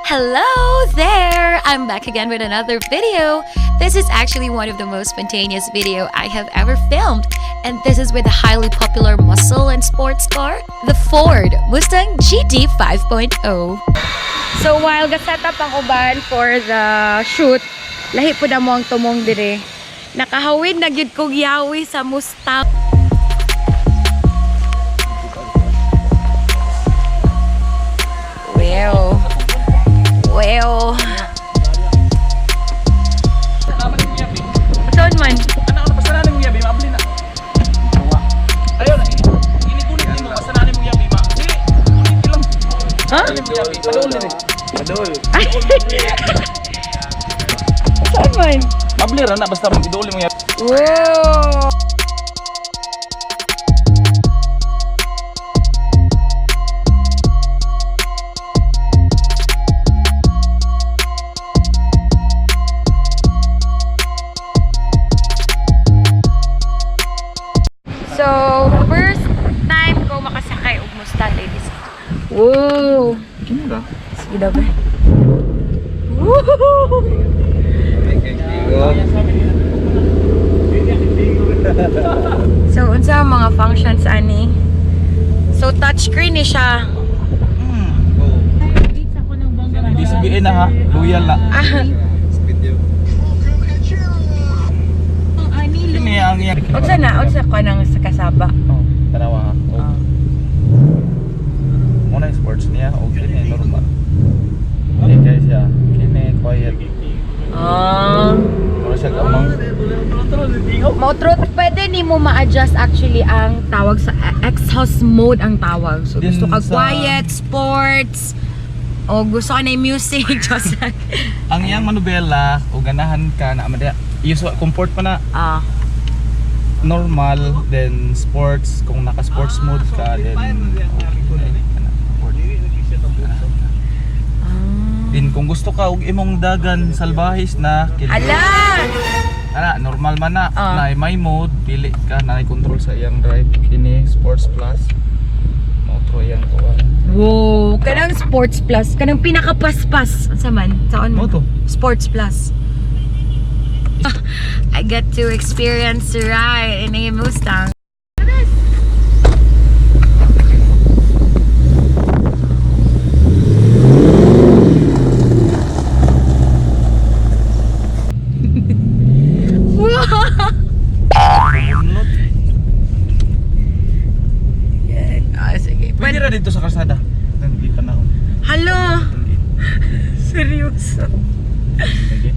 Hello there! I'm back again with another video. This is actually one of the most spontaneous video I have ever filmed. And this is with a highly popular muscle and sports car, the Ford Mustang GT 5.0. So while ga-set up ang uban for the shoot, lahi pud mo ang tumong dire. Nakahawid na gyud kog yawi sa Mustang. Well. Well. Saan man? Anak, ano, basta na mong yabi, maabli na. Ayun, inikunit nimo, basta na mong yabi, ma. Dili, kunit lang. Ha? Dili mong yabi, padul din eh. Padol. Saan man? Mabli ra na, basta mag-idol mong yabi. Wow! So, first time ko makasakay og Mustang, ladies. Wow! Kini ra. Sige daw ba? Woo! So, unsa ang mga functions ani? So, touchscreen ni siya. DCBN na ha, loyal na. Ah, Kini ang iya. unsa na? Unsa ko nang sa kasaba? Oh, tanawa ha. Oh. Muna yung sports niya, o kini normal. Hindi kay siya, kini quiet. Ah. Mura siya gamang. Motro, pwede ni mo ma-adjust actually ang tawag sa exhaust mode ang tawag. So, Din gusto ka sa- quiet, sports, o gusto ka na yung music, just like, Ang iyang manubela o ganahan ka na amada. Iyo comfort pa na ah, normal then sports kung naka sports mode ka then okay, kana, comfort. Ganahan ka. Din kung gusto ka og imong dagan salbahis na kini- Ala! Ana normal man na Ah. na may mode pili ka na control sa iyang drive kini sports plus motro iyang kuan. Wow, kanang Sports Plus, kanang pinakapaspas. Unsa man? Saon Mo man? to. Sports Plus. I get to experience the ride in a Mustang. Wow! Bunlot. Yan. Ah, sige. Pwede ra dito sa kalsada. Nandito na ako. Hello! Nandito. Seryoso. Sige.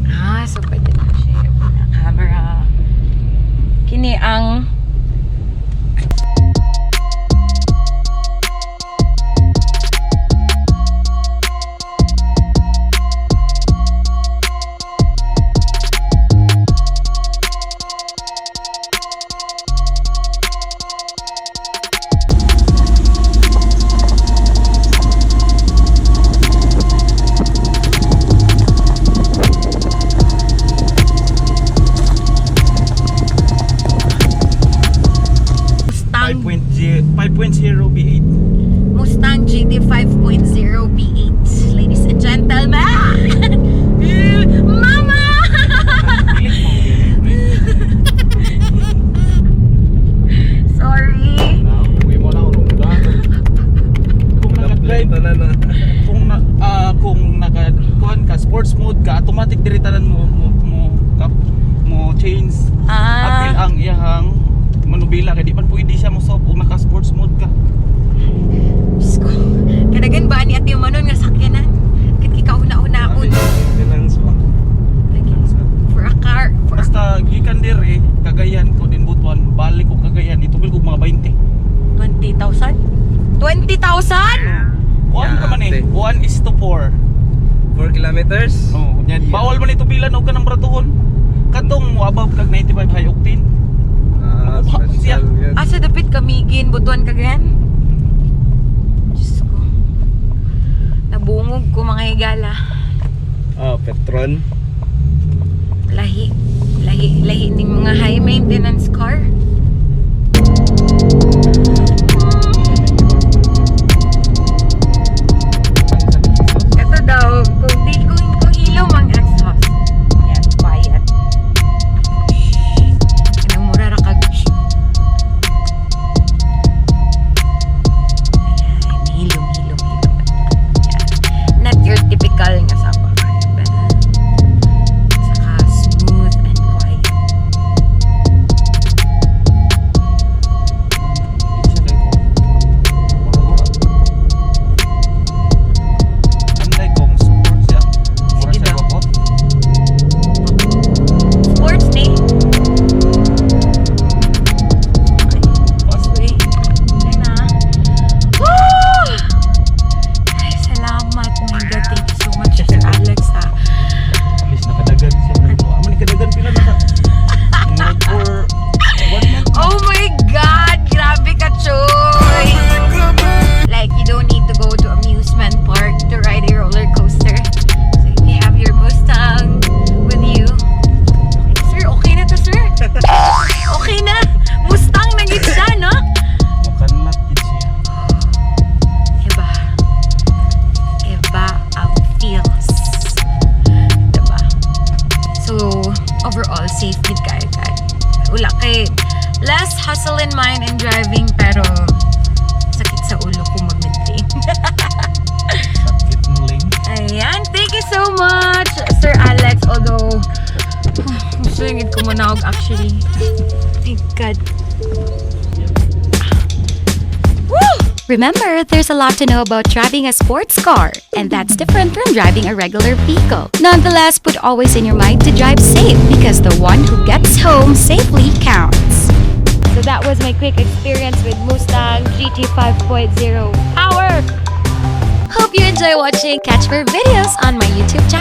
Ah, so pwede na siya. Yung camera. Kini ang Mustang 5.0 V8. Mustang GT 5.0 V8. Ladies and gentlemen! Mama! Sorry. Uwi mo na rongga. Kung naka-drive na na. kung na, kung naka kuan ka sports mode ka automatic diri tanan mo mo mo kap, mo change. Apil Ah, ang iyahang manubila kay di man pwede siya mo sob kung naka sports mode ka. Diyos ko. Kanagan ba ni Ate Manon nga sakyanan? Kat kikauna-una ako. Maintenance ba? For a car. For a Basta gikan diri Cagayan ko din Butuan balik ko Cagayan dito bil ko mga 20. 20,000? 20,000? Kuan ka man eh. Ate. 1 is to 4. 4 kilometers? Oh, yan. Yeah. Bawal man ito bilan og kanang bratuhon. Katong mo above kag 95 high octane. Ah, Makuha siya. special yan. Asa dapit kamigin, Butuan kagayan? Diyos ko. Nabungog ko mga higala. Ah, Petron. Lahi. Lahi, lahi ning mga high maintenance car. vlog actually. Thank God. Remember, there's a lot to know about driving a sports car, and that's different from driving a regular vehicle. Nonetheless, put always in your mind to drive safe because the one who gets home safely counts. So that was my quick experience with Mustang GT 5.0 Power! Hope you enjoy watching. Catch more videos on my YouTube channel.